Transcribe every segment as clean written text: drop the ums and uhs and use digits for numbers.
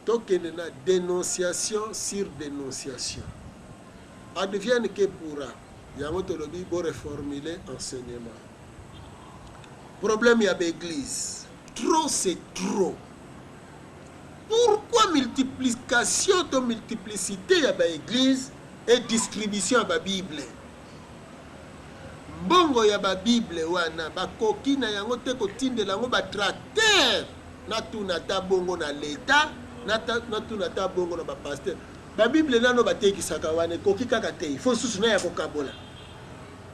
Tokende na denonciation sur denonciation. Advienne que pourra. Yango tolobi bo reformuler enseignement. Problème ya ba eglise. Trop c'est trop. Pourquoi multiplication to multiplicité ya ba eglise et distribution ya ba bible? Mbongo ya ba bible wana bakoki na yango te kotindela yango ba tracteur? Natuna ata bongo na l'etat, natuna ata bongo na ba pasteur. Ba bible nano batekisaka wana ekoki kaka te, il faut susu na ya kokabola.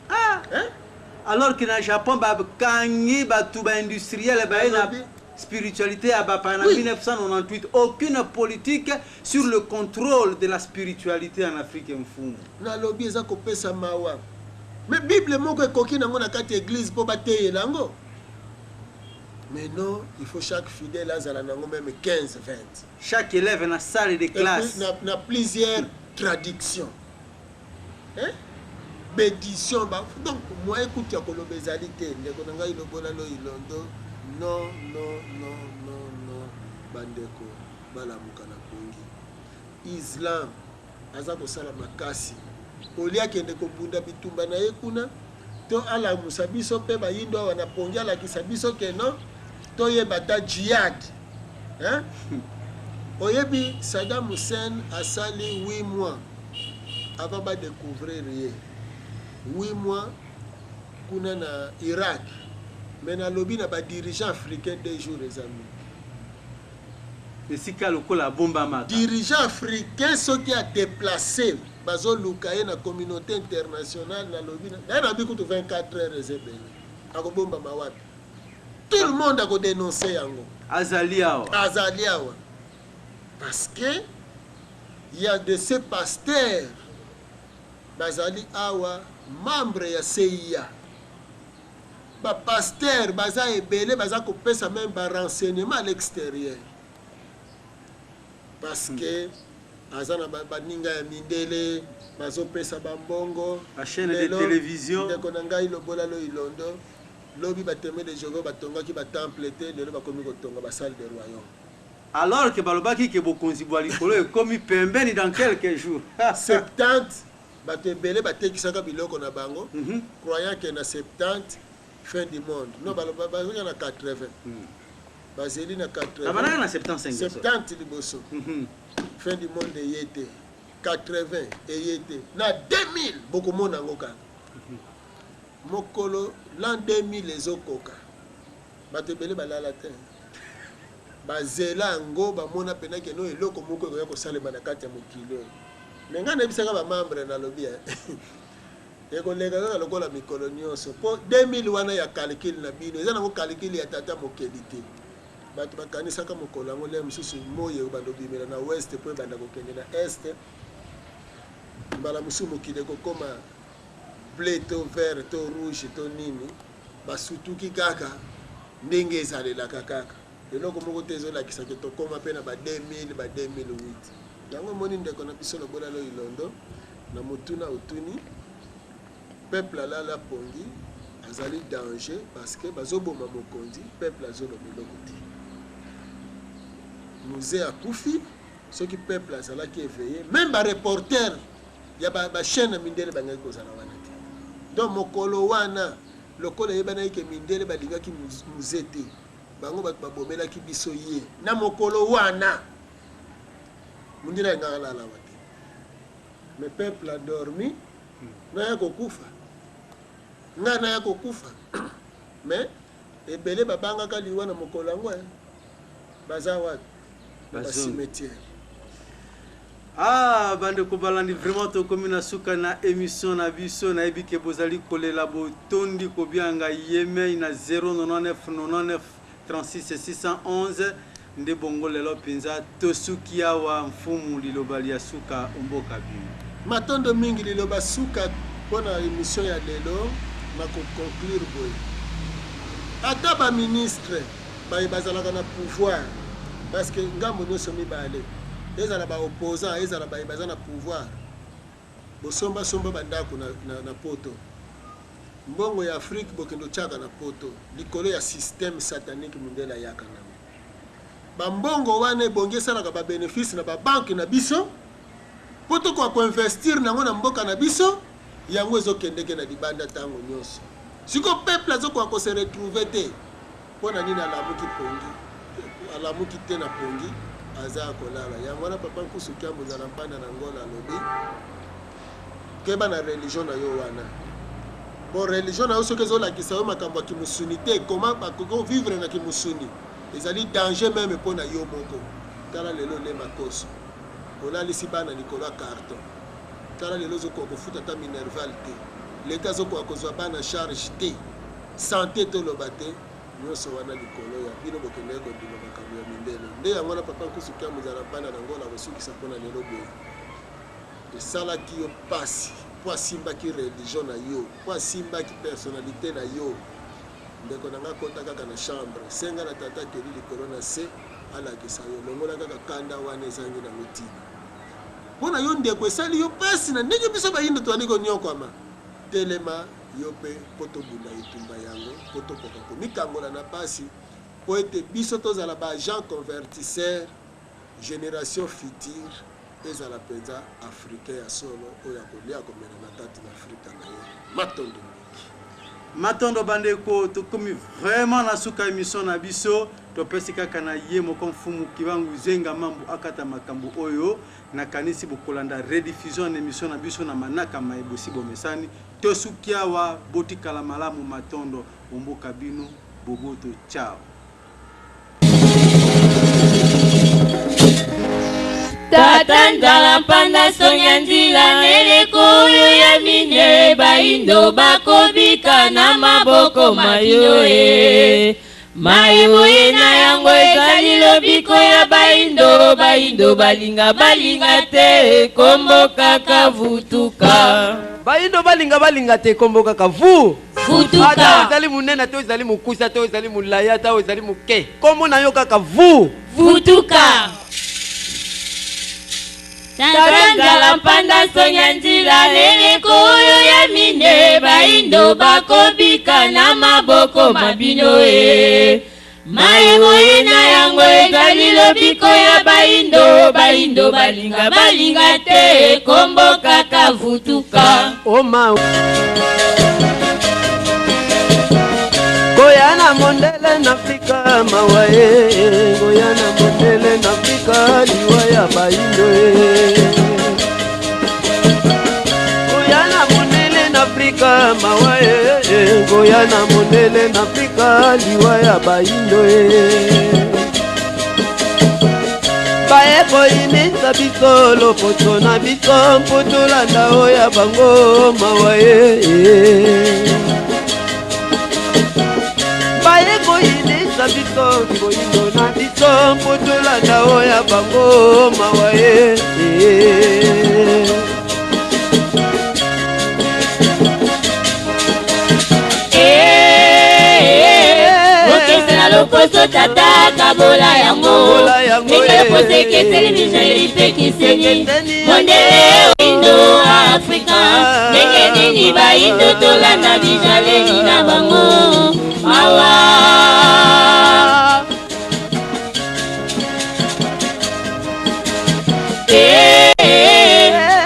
Ah! Hein? Alors que na Japon bakangi batu ba industriel baye na Nalobi. spiritualité ya bapaya na 1998, aucune politique sur le contrôle de la spiritualité en Afrique. Mfumu. Nalobi eza kopesa mawa. Mais Bible moko ekoki nango na kati ya eglise mpo bateyela yango. Mais non, il faut chaque fidèle azala nango meme 15, 20. Chaque élève na salle de Et puis, classe. na plusieurs traductions. Hein? Bédition ba donc moyen kutu ya koloba ezali te ndeko na ngai lobola lo ilondo non non non non non bandeko balamuka na pongi. Islam aza kosala makasi olie akende kobunda bitumba na ye kuna to alamusa biso mpe bayindo awa na pongi alakisa biso ke non toyeba ata jihad. Hein? Oyebi Saddam Hussein asali 8 mois avant ba découvrir ye, 8 mois kuna na Irak, mais nalobi na ba dirigeants africains 2 jours eza mingi. Esika lokola abombamaka. Dirigeant africain soki a déplacer bazoluka ye na communauté internationale, nalobi na nalobi kutu 24 heures eza ebele, akobombama wapi? Tout le monde akodénoncer yango. Azali awa. Azali awa. Parce que il y a de ces pasteurs bazali awa membre ya CIA. Ba pasteurs baza ebele baza kopesa même ba renseignements à l'extérieur. Parce que aza na baninga ya mindele bazopesa bambongo. Ba chaîne de Lelo, télévision. Ndeko na ngai lobola lo ilondo lobi ba témoins de Jéhovah batongaki ba temple te, lelo bakomi kotonga ba salle de royaume. Alors que balobaki ke bokonzi bwa likolo ekomi pembeni dans quelques jours. 70 bato ebele batekisaka biloko na bango, croyant que na 70 fin du monde. Non, baloba bazalaki na 80. Bazeli na 80. Babanaka na 75. 70 liboso. Fin du monde eye te. 80 eye te. Na 2000 bokomona yango kaka. Mokolo l'an 2000 ezokoka. Bato ebele balala te. Bazela yango bamona pena ke no eloko moko ekoya kosalema na kati ya mokili oyo. Me ngai nayebisaka ba membre nalobi ekoleka kaka lokola mikolo nyonso po 2000 wana ya calcul na bino eza nango calcul ya tata mokeli te. Bato bakanisaka mokolo yango lelo mosusu moi ekobanda obimela na ouest po ebanda kokende na est. Mbala mosusu mokili ekokoma bleu to vert to rouge to nini, basutuki kaka ndenge ezalelaka kaka. Eloko moko te ezolakisa ke tokoma pe na ba 2000 ba 2008. Yango omoni ndeko na biso lobola lo ilondo na motuna otuni peuple alala pongi azali danger parce que bazoboma mokonzi, peuple azoloba eloko te. Mzee akufi, soki peuple azalaki éveillé, même ba reporter ya ba chaîne ya mindele bangaki kozala wana te. Donc mokolo wana lokola eyebanaki ke mindele balingaki Mzee te, bango bato babomelaki biso ye na mokolo wana mondele alingaka alala awa te. Mais peuple a dormi, naya kokufa, ngai naya kokufa. Mais ebele babangaka liwa na mokolo yango, baza wapi? Na ba cimetière. Ah, bandeko balandi, vraiment tokomi na suka na émission na biso. Nayebi ke bozali kolela botondi kobianga yemei na 099 99 36 611 nde bongo lelo mpenza tosuki awa. Mfumu, liloba lia suka omboka bino. Matondo mingi. Liloba suka mpona émission ya lelo na koconclure boye: ata baministre baye bazalaka na pouvoir, parce que ngambo nyonso mibale, ezala baopposant ezala baye baza na pouvoir, bosombasomba bandako na poto, mbongo ya Afrique bokende otiaka na poto likolo ya système satanique mondele ayaka nango. Ba mbongo wana ebongi esalaka ba benefice na ba banque na biso mpo tokoka ko investir na yango na mboka na biso, yango ezo kendeke na libanda tango nionso. Sikoyo peuple azo koka ko se retrouver te mpo na nini? Alamuki pongi, alamuki te na pongi, aza ya kolala. Yango wana papa Nkusu Kiambu Nzala Mpanda na Angola alobi keba na religion na yo wana. Po religion na yo soki ezolakisa yo makambo ya kimusuni te, comment bakoki ko vivre na kimusuni? Ezali danger meme mpo na yo moko. Tala lelo ole makoso. Olalisi bana likolo ya carton. Tala lelo ozokoka kofuta ata minerval te. L'etat azokoka kozwa bana charge te. Sante toloba te. Nionso wana likolo ya bino bokendeki kondima makambo ya mindele. Nde yango wana papa Nkusu Kiambu Nzala Mpanda na Angola akosukisa mpo na lelo boye. Esalaki yo pasi mpo asimbaki religion na yo, mpo asimbaki personnalite na yo. Ndeko na nga kota kaka na chambre senga na tata Kelly likolo na se alakisa yo longola kaka kanda wana ezangi nango tina po na yo ndeko esali yo pasi na ndenge biso bayindo tozali koniokwama telema yo pe po tobunda etumba yango po tokoka komikangola na pasi po ete biso tozala ba agents convertisseurs generation future ezala penza africain ya solo oyo akolia akomela na kati na Afrika na ye. Matondo mingi. Matondo bandeko, tokomi vraiment na suka emission na biso. Topesi kaka na ye moko Mfumu Kibangu Zenga Mambu akata makambo oyo. Nakanisi bokolanda rediffusion na emission na biso na manaka maye bosi bomesani. Tosuki awa, botikala malamu. Matondo, bomboka bino, boboto, ciao. Tata nzala mpanda sonya nzila neleko oyo ya mine baindo bakobika na maboko mayo e mai boye na yango ezali lobiko ya baindo baindo balinga balinga te kombo kaka vutuka Baindo balinga balinga te kombo kaka vu Futuka. Ata ozali monene ata ozali mokuse ata ozali molai ata ozali moke kombo na yo kaka vu. Futuka. Tata nzala mpanda sonya nzila leleko oyo ya mine baindo bakobika na maboko mabino e Maye boye na yango ezali lobiko ya baindo baindo balinga balinga te kombo kaka vutuka. Oma koya na mondele na Afrika mawa e koya na mondele na Afrika liwa ya baindo e koya na mondele na Afrika mawa e koya na mondele na Afrika liwa ya baindo e baye koyinisa biso loposo na biso mpo tolanda oyo ya bango mawa ye baye koyinisa biso koyindo na biso mpo tolanda oyo ya bango mawa ye. Okesena loposo tata kabola yango ndenge loposo ekeseni bizaleli mpe kiseni mondele oindo afrika ndenge nini baindo tolanda bizaleli na bango mawa.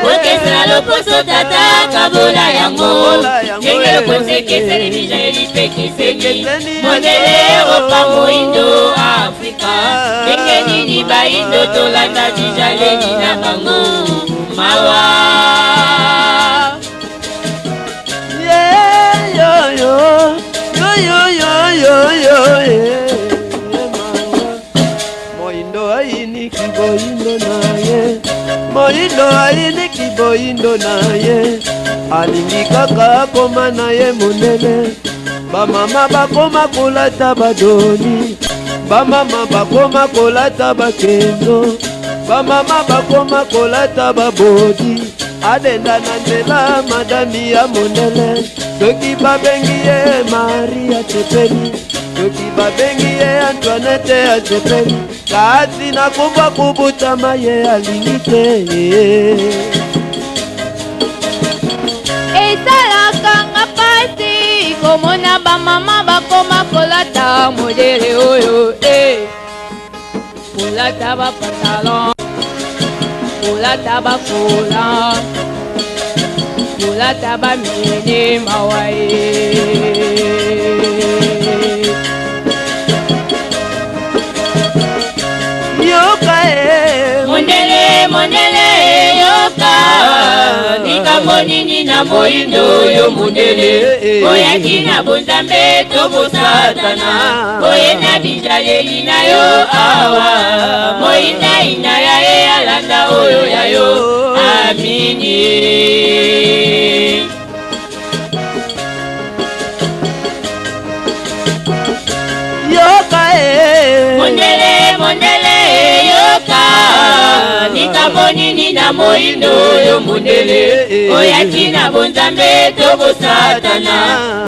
Okesena loposo tata kabola yango ndenge loposo ekeseni bizaleli mpe kiseni mondele eropa moindo afrika ndenge nini baindo tolanda bizaleli na bango mawa. Moindo ayini kiboindo na ye, moindo ayini kiboindo na ye, alingi kaka akoma na ye mondele. Bamama bakoma kolata badoni, bamama bakoma kolata bakendo, bamama bakoma kolata babodi. Adenda na nzela madami ya mondele, soki babengi ye Maria Tsepeli, soki babengi ye Antoinette ya Tsepeli, kasi nakufa kubutama ye alingi te. Esalaka nga pasi komona bamama bakoma kolata modele oyo eh. Kolata ba pantalon, kolata ba kola, kolata ba mini mawa ye. Yoka e. Mondele, mondele, yoka likambo nini na moyindo yo mondele, oyaki na bonzambe to bosatana, oye na bizaleli na yo awa, moyinda ina ya ye alanda oyo ya yo amini. Yoka e. Mondele, mondele, yoka likambo nini na moyindo yo mondele, oyaki na bonzambe to bosatana.